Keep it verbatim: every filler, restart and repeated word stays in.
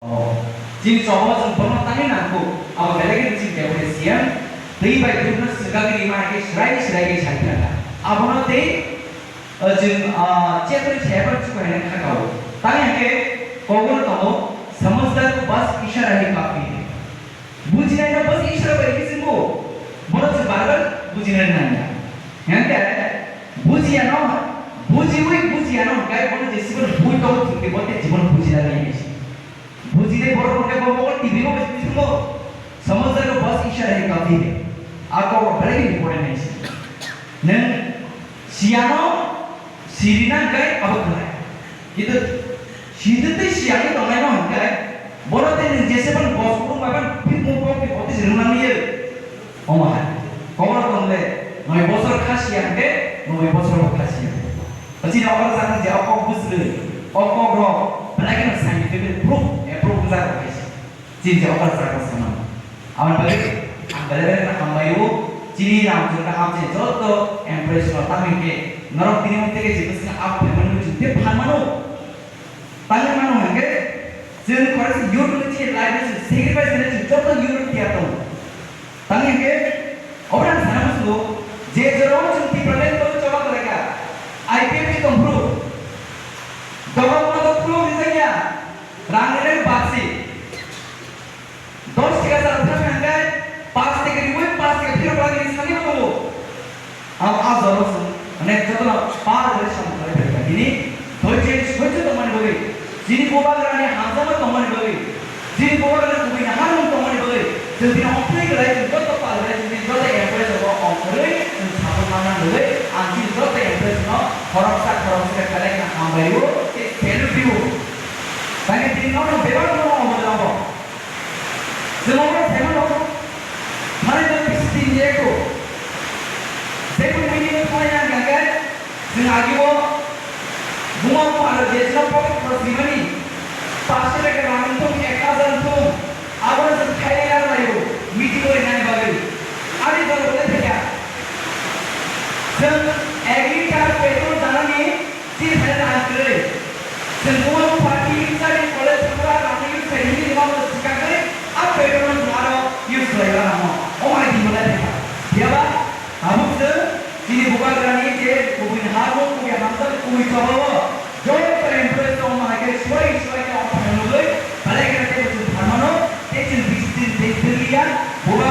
Oh, chini choba chwng bono tangwi nangkuk. Abo belai kheno chini deputy C M twi bai dukno swkagwi rima hai khe swrai swrai khe sai phano. Abono tei, uh, chwng, uh, chetwi sai phano chukui hai kha kao. Tangwi hai khe kogono tongo, "Samajhdar ko bas ishara hi kafi hai." Bujinai no bas ishara bai khe chwngbo. Bono chwng bar bar bujinai nangya. Hwnkhe bujiya no, bujiwi bujiya no hwnkhe bono jesibo bui tongo chwngde bo tei jibon bujinai nai. Bujinai borok hwnkhe bo mokol T V o bai tongwi thango. Samajhdar ko bas ishara hi kafi hai. A kok belai important hai se. Nwng siyano sirina hwnkhe abo khlai. Kintu sitwtwi siyangwi tongnaino hwnkhe bono tei nwng jesebani bos kurung bai phikmung kok ni kote se rwngmani. Omo hai, kobono tong le, noi bosor kha siya hwnkhe, noi bosor bo kha siya. Chini okra sakni je o kok bwswrwi, o kok rok belai kheno scientifically proof, approve wngjak rok hai se. Chini je okra sakni samani. Aboni bagwi ang belai belai kheno hambai o, chini Ramchandra Hamse joto empress no tamo hwnkhe, norok tini hwn teke je bwswk abo phaimani muchung tei phan mano. Tangwi mano hwnkhe, chwng khoroksa youth ni chini life ni chini sacrifice ni chini joto youth ni tiyar tongo. Tangwi hwnkhe, oboni ang sana muchungo, je jorao chwng Tipraland bagwi choba khlaikha, I P F T tongphuru, doga mano khulok rijak ya, rang rinai bakchi. Dos taka chal thang hwnkhe, pas taka riwi, pas taka phirok lagini sanwi tongo. Ang a jora se, mane jotono par bai samung khlai phaikha. Bini dhoijyo, dhoijyo tongmani bagwi, chini bubagrani hamjakma tongmani bagwi, chini bubagrani kubui naharmung tongmani bagwi, chwng bini omphlwi glai, chwng joto pal glai, chwng bini joto empress rokno ongkhorwi, chwng support manna bagwi, ang chini joto empress no khoroksa khoroksa khe belai kheno hambai o, tei salute di o. Tangwi bini nono bebak nono omo jora bo. Chwng omo saimano, mane chwng bisi din je ko. Jekun bini thangna yang khe, chwng agio buma buma aro je chwng pocket khorok rimani, paanch sho taka rang wngthung, ek hajar wngthung, abono chwng khailai laio, meeting o rinani bagwi. Ani jora belai thangya. Chwng ek litre petrol janani, Chini thani rang kwrwi. Chwng buma bupha twi chari college pura rang use khai hini rima bo swkagwi a petrol no chwng aro use khlai la ramo. O mai di bolai thangkha. Phiyaba tabuk chwng chini bubagrani je kubui ni ha bo kubui hamjak kubui choba o joto employees tong ma hai khe suai suai khe o thang nugwi belai khe tei chwng pharmano tei chwng bisi din tei twliya buba